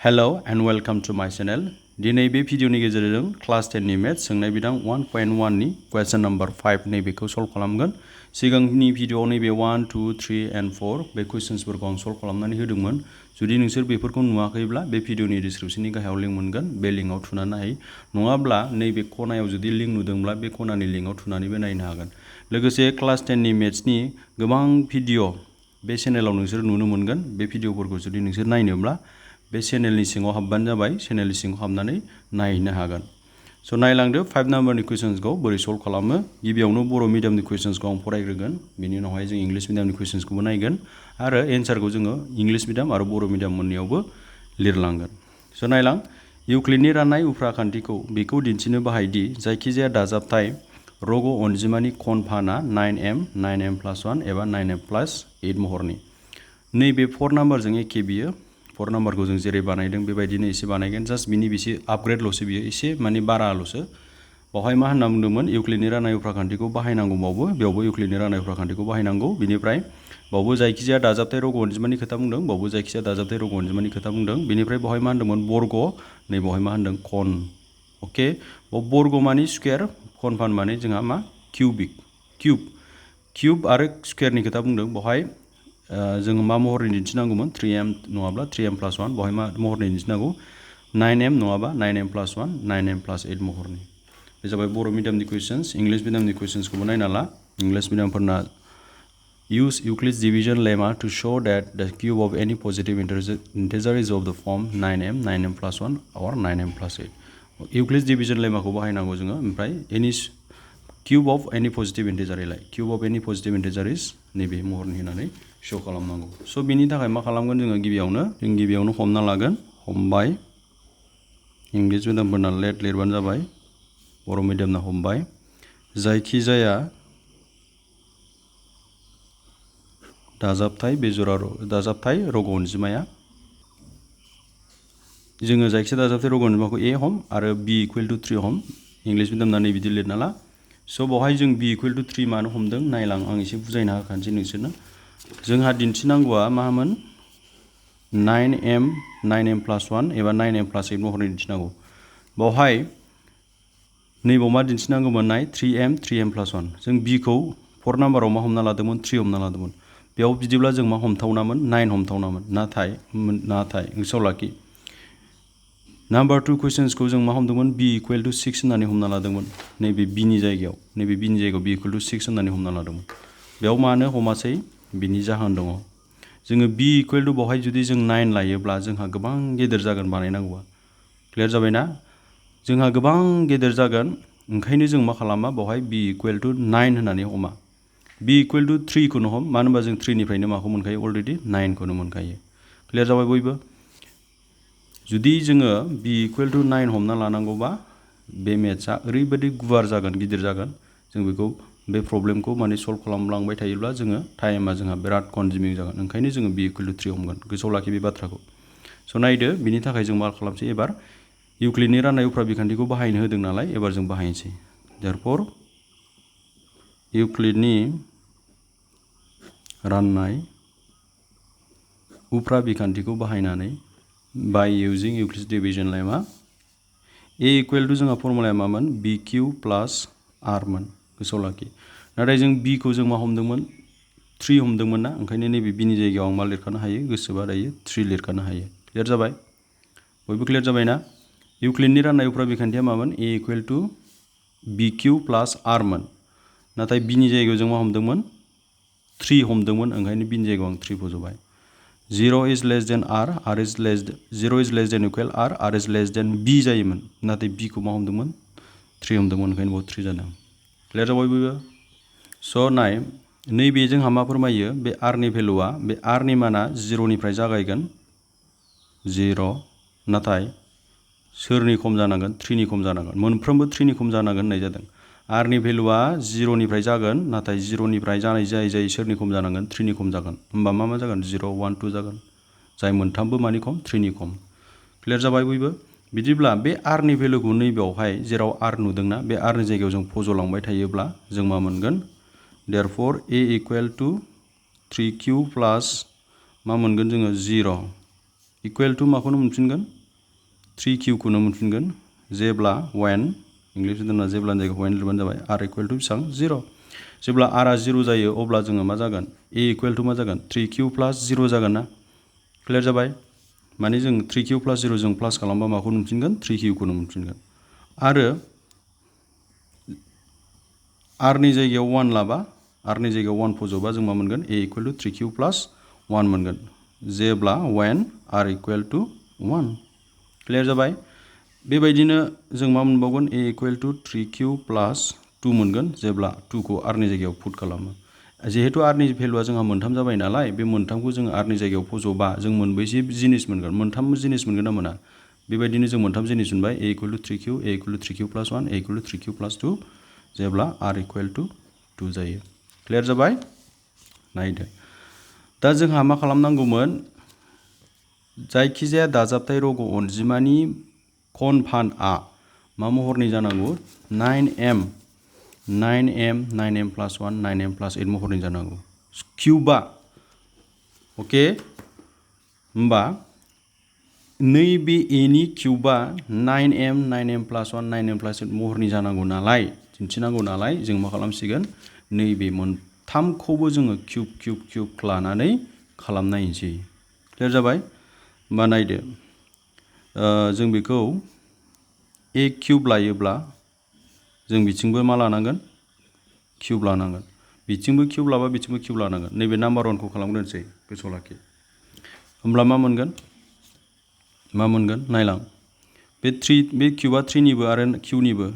Hello and welcome to my channel. दिनै बे भिडिअनि गेजेरजों क्लास 10 नि मेथ्स सोंनाय बिदां 1.1 नि क्वेश्चन नम्बर 5 नैबेखौ सल्व खालामगोन। सिगांनि भिडिअआव नैबे 1, 2, 3 and 4 बे क्वेश्चन्सफोरखौ आं सल्व खालामनानै होदोंमोन। जुदि नोंसोर बेफोरखौ नुवाखैब्ला बे भिडिअनि डिस्क्रिप्शननि गाहायाव लिंक मोनगोन। बे लिंकआव थुनानै नाय। नङाब्ला नैबे खनायाव जुदि लिंक नुदोंब्ला बे खनानि लिंकआव थुनानैबो नायनो हागोन। लोगोसे क्लास 10 नि मेथ्सनि गोबां भिडिअ बे चेनेलाव नोंसोर नुनो मोनगोन। बे भिडिअफोरखौ जुदि नोंसोर नायनोब्ला बे चेनेलनि सिङाव हाबबानो जाबाय। चेनेलनि सिङाव हाबनानै नायनो हागोन। स' नायलांदो 5 नाम्बारनि कुइसन्सखौ बोरै सल्व खालामो। गिबियावनो बर' मिडियामनि कुइसन्सखौ आं फरायग्रोगोन। बिनि उनावहाय जों इंलिश मिडियामनि कुइसन्सखौबो नायगोन आरो एन्सारखौ जोङो इंलिश मिडियाम आरो बर' मिडियाम मोननैयावबो लिरलांगोन। स' नायलां इउक्लिडनि राननाय उफ्रा खान्थिखौ बेखौ दिन्थिनो बाहायदि जायखिजाया दाजाबथाय रग' अनजिमानि खनफाना 9m 9m+1 एबा 9m+8 महरनि। नैबे 4 नाम्बारजों एखे बियो 4 नाम्बारखौ जों जेरै बानायदों बेबायदिनो एसे बानायगोन। जास्ट बिनि बेसे आपग्रेडल'सो बियो एसे माने बाराल'सो। बावहाय मा होनना बुंदोंमोन इउक्लिडनि राननाय उफ्रा खान्थिखौ बाहायनांगौबावबो बेयावबो इउक्लिडनि राननाय उफ्रा खान्थिखौ बाहायनांगौ। बिनिफ्राय बावबो जायखिजाया दाजाबथाय रग' अनजिमानि खोथा बुंदों। बावबो जायखिजाया दाजाबथाय रग' अनजिमानि खोथा बुंदों। बेनिफ्राय बावहाय मा होनदोंमोन बर्ग नै बावहाय मा होनदों कन। अके बर्ग मानि स्कुवेर कनफान माने जोंहा मा किउब आरो स्कुवेरनि खोथा बुंदों। बावहाय जोङो मा महरनि दिन्थिनांगौमोन 3m नङाब्ला 3m+1 बावहाय मा महरनि दिन्थिनांगौ 9m नङाबा 9m+1 9m+8 महरनि। बे जाबाय बर' मिडियामनि कुइसन्स। इंलिश मिडियामनि कुइसन्सखौबो नायना ला। इंलिश मिडियामफोरना use Euclid's division lemma to show that the cube of any positive integer is of the form 9m 9m+1 or 9m+8. Euclid's division lemma खौ बाहायनांगौ जोङो। ओमफ्राय cube of any positive integer cube of any positive integer is नैबे महरनि होनानै show खालामनांगौ। स' बिनि थाखाय मा खालामगोन जों गिबियावनो हमना लागोन हमबाय। इंलिश मिडियामफोरना लेट लिरबानो जाबाय। बर' मिडियामना हमबाय। जायखिजाया दाजाबथाय दाजाबथाय रग' अनजिमाया जोङो जायखिजाया दाजाबथाय रग' अनजिमाखौ a हम आरो b = 3 हम। इंलिश मिडियामना नै बिदि लिरना ला। स' बावहाय जों b = 3 मानो हमदों नायलां आं एसे बुजायना होखानोसै नोंसोरनो। जोंहा दिन्थिनांगौआ मामोन 9m 9m+1 एबा 9m+8 महरनि दिन्थिनांगौ। बावहाय नैबाव मा दिन्थिनांगौमोन नाय 3m 3m+1 जों b खौ 4 नाम्बाराव मा हमना लादोंमोन 3 हमना लादोंमोन। बेयाव बिदिब्ला जों मा हमथावनामोन 9 हमथावनामोन। नाथाय गोसोआव लाखि नाम्बार 2 कुइसन्सखौ जों मा हमदोंमोन b = 6 होननानै हमना लादोंमोन। नैबे b नि जायगायाव b = 6 होननानै हमना लादोंमोन। बेयाव मानो हमासै बिनि जाहोन दङ। जोङो b = बावहाय जुदि जों 9 लायोब्ला जोंहा गोबां गेदेर जागोन बानायनांगौआ। क्लियार जाबायना जोंहा गोबां गेदेर जागोन। ओंखायनो जों मा खालामा बावहाय b = 9 होननानै हमा। b = 3 खौनो हम मानो होनबा जों 3 निफ्रायनो माखौ मोनखायो अलरेडि 9 खौनो मोनखायो। क्लियार जाबाय बयबो। जुदि जोङो b = 9 हमना लानांगौबा बे मेथ्सआ ओरैबायदि गुवार जागोन गिदिर जागोन जों बेखौ बे प्रब्लेमखौ माने सल्व खालामलांबाय थायोब्ला जोङो टाइमा जोंहा बिराद कनजिउमिं जागोन। ओंखायनो जोङो b = 3 हमगोन। गोसोआव लाखि बे बाथ्राखौ। स' नायदो बिनि थाखाय जों मा खालामसै एबार इउक्लिडनि राननाय उफ्रा बिखान्थिखौ बाहायनो होदों नालाय एबार जों बाहायनोसै। देयरफर इउक्लिडनि राननाय उफ्रा बिखान्थिखौ बाहायनानै by using Euclid's division lemma a = जोंहा फर्मुलाया मामोन bq + r मोन। गोसोआव लाखि नाथाय जों b खौ जों मा हमदोंमोन 3 हमदोंमोन ना ओंखायनो नैबे b नि जायगायाव आं मा लिरखानो हायो गोसोबा दायो 3 लिरखानो हायो। क्लियार जाबाय बयबो क्लियार जाबायना। इउक्लिडनि राननाय उफ्रा बिखान्थिया मामोन a = bq + r मोन। नाथाय b नि जायगायाव जों मा हमदोंमोन 3 हमदोंमोन ओंखायनो b नि जायगायाव आं 3 फज'बाय। 0 is less than r, 0 is less than equal r is less than b जायोमोन। नाथाय b खौ मा हमदोंमोन 3 हमदोंमोन ओंखायनो बाव 3 जादों। क्लियार जाबाय बयबो। स' नाय नैबे जोंहा मा फोरमायो बे r नि भेलुआ बे r नि माना 0 निफ्राय जागायगोन 0 नाथाय सोरनि खम जानांगोन 3 नि खम जानांगोन। मोनफ्रोमबो 3 नि खम जानांगोन होननाय जादों। r नि भेलुआ 0 निफ्राय जागोन नाथाय 0 निफ्राय जाय सोरनि खम जानांगोन 3 नि खम जागोन। होमबा मा जागोन 0 1 2 जागोन। जाय मोनथामबो मानि खम 3 नि खम। क्लियार जाबाय बयबो। बिदिब्ला बे r नि भेलुखौ नैबेयावहाय जेराव r नुदोंना बे r नि जायगायाव जों फज'लांबाय थायोब्ला जों मा मोनगोन देयरफर a = 3q + मा मोनगोन जोङो 0 इकुवेल टु माखौनो मोनफिनगोन 3q खौनो मोनफिनगोन जेब्ला when इंलिश दोनना जेब्ला जायगायाव when लिरबानो जाबाय r इकुवेल टु बेसेबां 0 जेब्ला r आ 0 जायो अब्ला जोङो मा जागोन a इकुवेल टु मा जागोन 3q प्लास 0 जागोन ना क्लियार जाबाय माने जों 3q प्लास 0 जों प्लास खालामबा माखौ मोनफिनगोन 3q खौनो मोनफिनगोन आरो r नि जायगायाव 1 लाबा r नि जायगायाव 1 फजोबा जों मा मोनगोन a equal to 3q plus 1 मोनगोन जेब्ला when r equal to 1 clear जाबाय बेबायदिनो जों मा मोनबावगोन a equal to 3q plus 2 मोनगोन जेब्ला 2 खौ r नि जायगायाव पुट खालामो जिहेतु r नि भेलुआ जोंहा मोनथाम जाबाय नालाय बे मोनथामखौ जों r नि जायगायाव फज'बा जों मोनबेसे जिनिस मोनगोन मोनथाम जिनिस मोनगोन ना मोना बेबायदिनो जों मोनथाम जिनिस मोनबाय a equal to 3q a equal to 3q plus 1 a equal to 3q plus 2 जेब्ला r इकुवेल टु 2 जायो क्लियार जाबाय नायदो दा जोंहा मा खालामनांगौमोन जायखिजाया दाजाबथाय रग' अनजिमानि कनभान्टआ मा महरनि जानांगौ 9m 9m प्लास 1 9m प्लास 8 महरनि जानांगौ क्यूबा अके होमबा नैबे a नि क्यूबा 9m प्लास 1 9m प्लास 8 महरनि जानांगौ नालाय दिन्थिनांगौ नालाय जों मा खालामसिगोन नैबे मोनथामखौबो जोङो क्यूब क्यूब क्यूब लानानै खालामनायनोसै क्लियार जाबाय होमबा नायदो जों बेखौ a क्यूब लायोब्ला जों बिथिंबो मा लानांगोन क्यूब लानांगोन बिथिंबो क्यूब लाबा बिथिंबो क्यूब लानांगोन नैबे नाम्बार 1 खौ खालामग्रोनोसै गोसोआव लाखि होमब्ला मा मोनगोन नायलां बे क्यूबा 3 निबो आरो q निबो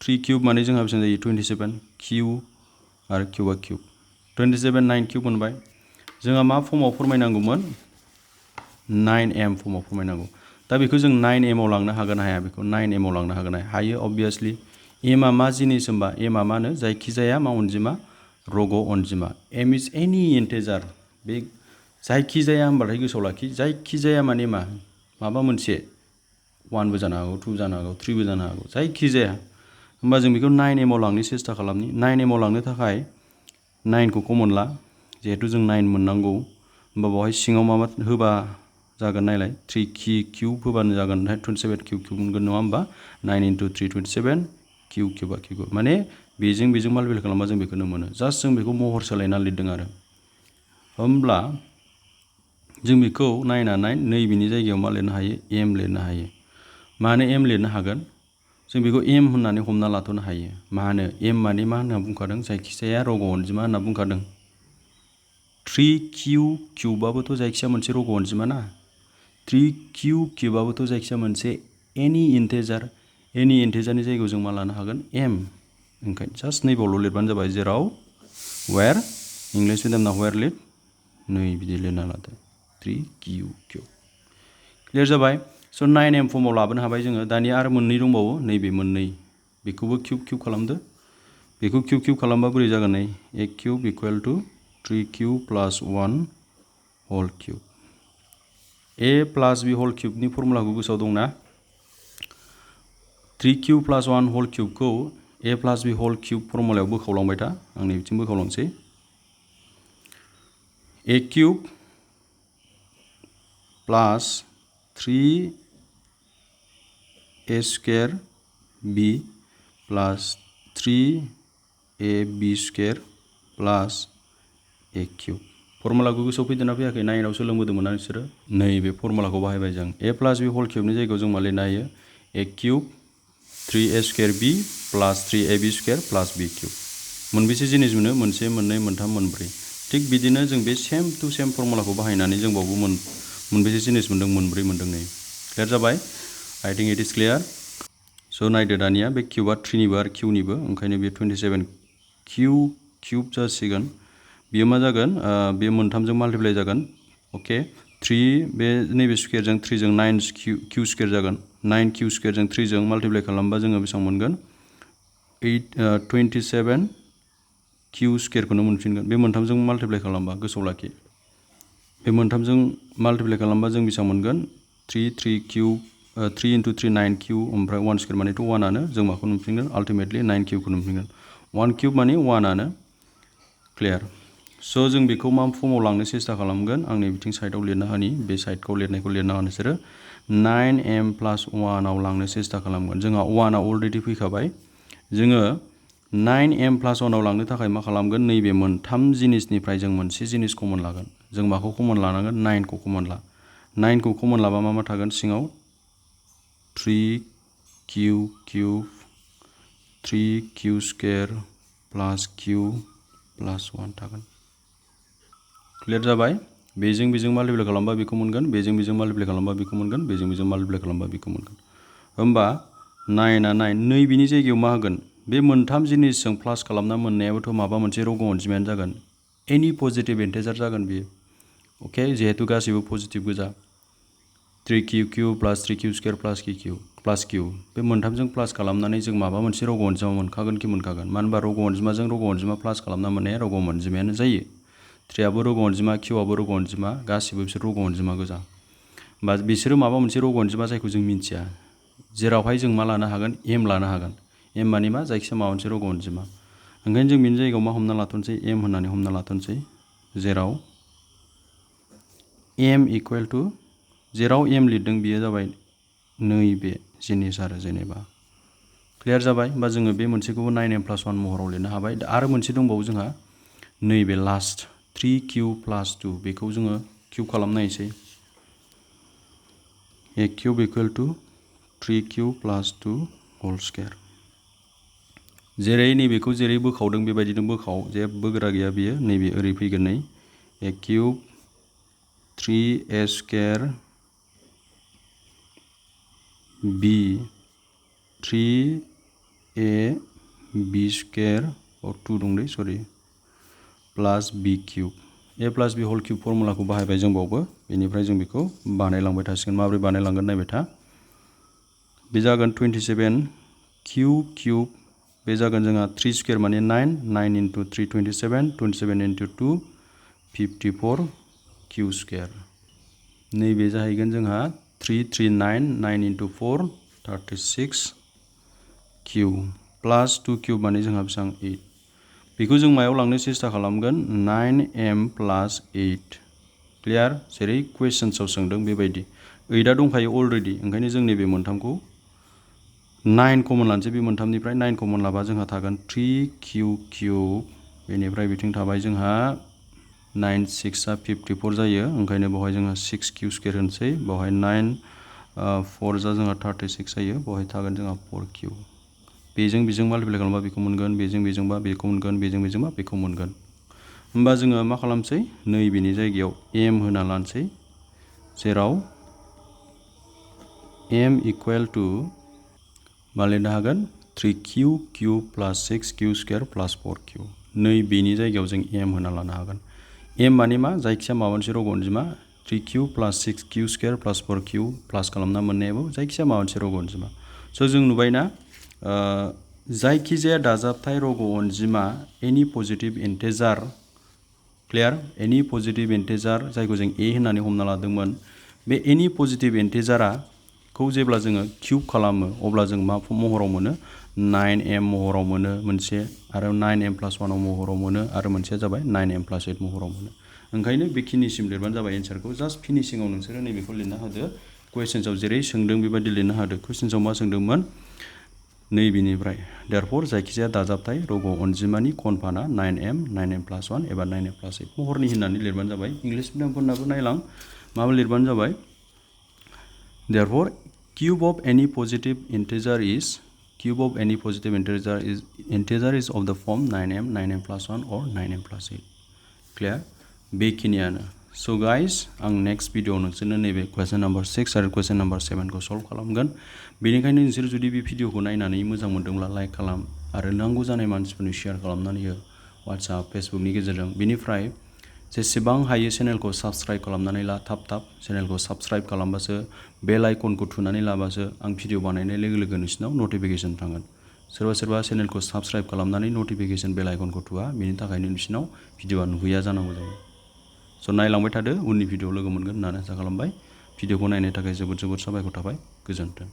3 क्यूब माने जोंहा बेसेबां जायो 27 q आरो क्यूबा क्यूब 27 9 क्यूब मोनबाय जोंहा मा फर्माव फोरमायनांगौमोन 9m फर्माव फोरमायनांगौ दा बेखौ जों 9m आव लांनो हागोन ना हाया बेखौ 9m आव लांनो हागोन हायो अबभियासलि m आ मा जिनिस होनबा m आ मा होनो जायखिजाया मा अनजिमा रग' अनजिमा m इज एनी इन्टिजार बे जायखिजाया होनबाथाय गोसोआव लाखि जायखिजाया माने माबा मोनसे 1 बो जानो हागौ 2 जानो हागौ 3 बो जानो हागौ जायखिजाया होमबा जों बेखौ 9m आव लांनो सेस्था खालामनि 9m आव लांनो थाखाय 9 खौ कमन ला जिहेतु जों 9 मोननांगौ होमबा बेवहाय सिङाव मा होबा जागोन नायलाय 3 क्यूब होबानो जागोन 27 क्यूब मोनगोन नङा होमबा 9 × 3 27 क्यूबा क्यूब माने बेजों माल्टिप्लाइ खालामबा जों बेखौनो मोनो जास्ट जों बेखौ महर सोलायना लिरदों आरो होमब्ला जों बेखौ नायनानै नैबेनि जायगायाव मा लिरनो हायो m लिरनो हायो मानो m लिरनो हागोन जों बेखौ m होननानै हमना लाथ'नो हायो मानो m माने मा होनना बुंखादों जायखिजाया रग' अनजिमा होनना बुंखादों 3q क्यूबाबोथ' जायखिजाया मोनसे रग' अनजिमा ना 3q क्यूबाबोथ' जायखिजाया मोनसे एनी इन्टिजारनि जायगायाव जों मा लानो हागोन m ओंखायनो जास्ट नैबावल' लिरबानो जाबाय जेराव वेर इंलिश मिडियामना वेर लिर नै बिदि लिरना लादो 3q क्लियार जाबाय स' 9m फर्माव लाबोनो हाबाय जोङो दानिया आरो मोननै दंबावो नैबे मोननै बेखौबो क्यूब खालामदो बेखौ क्यूब खालामबा बोरै जागोन नै a cube equal to 3q plus 1 whole cube a plus b whole क्यूबनि फर्मुलाखौ गोसोआव दंना 3q प्लास 1 होल क्यूबखौ a plus b whole cube फर्मुलायाव बोखावलांबाय था आं नैबिथिं बोखावलांसै a cube plus 3a square b plus 3ab square plus a cube फर्मुलाखौ गोसोआव फैदोंना फैयाखै 9 आव सोलोंबोदोंमोन ना नोंसोरो नैबे फर्मुलाखौ बाहायबाय जों a प्लास b होल क्यूबनि जायगायाव जों मा लिरनो हायो a cube 3a square b plus 3ab square plus b cube मोनबेसे जिनिस मोनो मोनसे मोननै मोनथाम मोनब्रै थिग बिदिनो जों बे सेम टु सेम फर्मुलाखौ बाहायनानै जों बावबो मोनबेसे जिनिस मोनदों मोनब्रै मोनदों नै क्लियार जाबाय I think it is clear स' नायदो दानिया बे क्यूबा 3 निबो आरो q निबो ओंखायनो बे 27 क्यूब जासिगोन बियो मा जागोन बेयो मोनथामजों माल्टिप्लाइ जागोन अके 3 बे नैबे स्क्वायरजों 3 जों 9 q स्क्वायर जागोन 9 q स्क्वायरजों 3 जों माल्टिप्लाइ खालामबा जोङो बेसेबां मोनगोन 27 q स्क्वायरखौनो मोनफिनगोन बे मोनथामजों माल्टिप्लाइ खालामबा गोसोआव लाखि बे मोनथामजों माल्टिप्लाइ खालामबा जों बेसेबां मोनगोन 3 क्यूब 3 × 3 9 क्यूब ओमफ्राय 1 स्क्वायर मानेथ' 1 आनो जों माखौ मोनफिनगोन आल्टिमेटलि 9 क्यूबखौ मोनफिनगोन 1 क्यूब माने 1 आनो क्लियार स' जों बेखौ मा फर्माव लांनो सेस्था खालामगोन आं नै बिथिं साइडआव लिरना होनि बे साइडखौ लिरनायखौ लिरना होनो नोंसोरो 9m + 1 आव लांनो सेस्था खालामगोन जोंहा 1 आ अलरेडि फैखाबाय जोङो 9m + 1 आव लांनो थाखाय मा खालामगोन नैबे मोनथाम जिनिसनिफ्राय जों मोनसे जिनिस कमन लागोन जों माखौ कमन लानांगोन 9 खौ कमन ला 9 खौ कमन लाबा मा थागोन सिङाव 3q³ 3q² + q + 1 थागोन क्लियर जाबाय बेजों माल्टिप्लाइ खालामबा बेखौ मोनगोन बेजों माल्टिप्लाइ खालामबा बेखौ मोनगोन बेजों माल्टिप्लाइ खालामबा बेखौ मोनगोन होमबा 9 आ 9 नैबेनि जायगायाव मा होगोन बे मोनथाम जिनिसजों प्लास खालामना मोननायाबोथ' माबा मोनसे रग' अनजिमायानो जागोन एनि पजिटिभ इन्टिजार जागोन बेयो अके जिहेतु गासैबो पजिटिभ गोजा 3q³ + 3q² + q बे मोनथामजों प्लास खालामनानै जों माबा मोनसे रग' अनजिमा मोनखागोन कि मोनखागोन मानो होनबा रग' अनजिमाजों रग' अनजिमा प्लास खालामना मोननाया रग' अनजिमायानो जायो 3 आबो रग' अनजिमा q आबो रग' अनजिमा गासिबो बिसोर रग' अनजिमा गोजा बा बिसोरो माबा मोनसे रग' अनजिमा जायखौ जों मिन्थिया जेरावहाय जों मा लानो हागोन m लानो हागोन m माने मा जायखिजाया माबा मोनसे रग' अनजिमा ओंखायनो जों बेनि जायगायाव मा हमना लाथ'नोसै m होननानै हमना लाथ'नोसै जेराव m = जेराव m लिरदों बेयो जाबाय नैबे जिनिस आरो जेनेबा क्लियर जाबाय होमबा जोङो बे मोनसेखौबो 9m + 1 महराव लिरनो हाबाय आरो मोनसे दंबावो जोंहा नैबे लास्ट 3q + 2 बेखौ जोङो cube खालामनायसै a³ = 3q + 2 whole square जेरै नैबेखौ जेरै बोखावदों बेबायदिनो बोखाव जेबो गोरा गैया बियो नैबे ओरै फैगोन नै a³ 3a² b 3ab² 2 दंलै sorry plus b³ a + b whole cube फर्मुलाखौ बाहायबाय जों बावबो बेनिफ्राय जों बेखौ बानायलांबाय थासिगोन माबोरै बानायलांगोन नायबाय था बे जागोन 27q³ बे जागोन जोंहा 3² माने 9 9 × 3 27 27 × 2 54q²। नैबे जाहैगोन जोंहा 3 3 9 9 × 4 36q प्लास 2q माने जोंहा बेसेबां 8 बेखौ जों मायाव लांनो सेस्था खालामगोन 9m + 8 क्लियार जेरै कुवेश्चन्सआव सोंदों बेबायदि 8आ दंखायो अलरेडि ओंखायनो जों नैबे मोनथामखौ 9 कमन लानोसै बे मोनथामनिफ्राय 9 कमन लाबा जोंहा थागोन 3q³ बेनिफ्राय बिथिं थाबाय जोंहा 9 6 आ 54 जायो ओंखायनो बेवहाय जोंहा 6q² होनसै बेवहाय 9 4 जा जोंहा 36 जायो बेवहाय थागोन जोंहा 4q बेजों माल्टिप्लाइ खालामबा बेखौ मोनगोन बेजोंबा बेखौ मोनगोन बेजोंबा बेखौ मोनगोन होमबा जोङो मा खालामसै नैबेनि जायगायाव m होना लानोसै जेराव m = मा लिरनो हागोन 3q³ + 6q² + 4q नैबेनि जायगायाव जों m होना लानो हागोन m माने मा जायखिया माबा मोनसे रग' अनजिमा 3q + 6q² + 4q प्लास खालामना मोननायाबो जायखिया माबा मोनसे रग' अनजिमा स' जों नुबायना जायखिजाया दाजाबथाय रग' अनजिमा एनि पजिटिभ इन्टिजार क्लियार एनि पजिटिभ इन्टिजार जायखौ जों a होननानै हमना लादोंमोन बे एनि पजिटिभ इन्टिजारखौ जेब्ला जोङो किउब खालामो अब्ला जों मा महराव मोनो 9m महराव मोनो मोनसे आरो 9m + 1 महराव मोनो आरो मोनसेया जाबाय 9m + 8 महराव मोनो ओंखायनो बेखिनिसिम लिरबानो जाबाय एन्सारखौ जास्ट फिनिशिंआव नोंसोरो नैबेखौ लिरना होदो कुवेश्चन्सआव जेरै सोंदों बेबायदि लिरनो होदो कुवेश्चन्सआव मा सोंदोंमोन नैबेनिफ्राय देरफर जायखिजाया दाजाबथाय रग' अनजिमानि खनफाना 9m 9m + 1 एबा 9m + 8 महरनि होननानै लिरबानो जाबाय इंलिश मिडियामफोरनाबो नायलां माबा लिरबानो जाबाय देरफर cube of any positive integer is of the form 9m 9m + 1 or 9m + 8 clear बेखिनियानो स' गाइस आं नेक्स्ट भिडिअ'आव नोंसोरनो नैबे कुवेश्चन नम्बर 6 आरो कुवेश्चन नम्बर 7 खौ सल्भ खालामगोन बेनिखायनो नोंसोर जुदि बे भिडिअ'खौ नायनानै मोजां मोनदोंब्ला लाइक खालाम आरो नांगौ जानाय मानसिफोरनो शेयार खालामनानै हो वाट्सएप फेसबुकनि गेजेरजों बेनिफ्राय जेसेबां हायो चेनेलखौ साबस्क्राइब खालामनानै ला थाब चेनेलखौ साबस्क्राइब खालामबासो बेल आइकनखौ थुनानै लाबासो आं भिडिअ बानायनाय लोगो लोगो नोंसिनाव नटिफिकेसन थांगोन सोरबा चेनेलखौ साबस्क्राइब खालामनानै नटिफिकेसन बेल आइकनखौ थुआ बेनि थाखायनो नोंसिनाव भिडिअआ नुहैया जानांगौ जायो स' नायलांबाय थादो उननि भिडिअ लोगो मोनगोन होननानै आसा खालामबाय भिडिअखौ नायनो थाखाय जोबोद साबायखर थाबाय गोजोन्थों।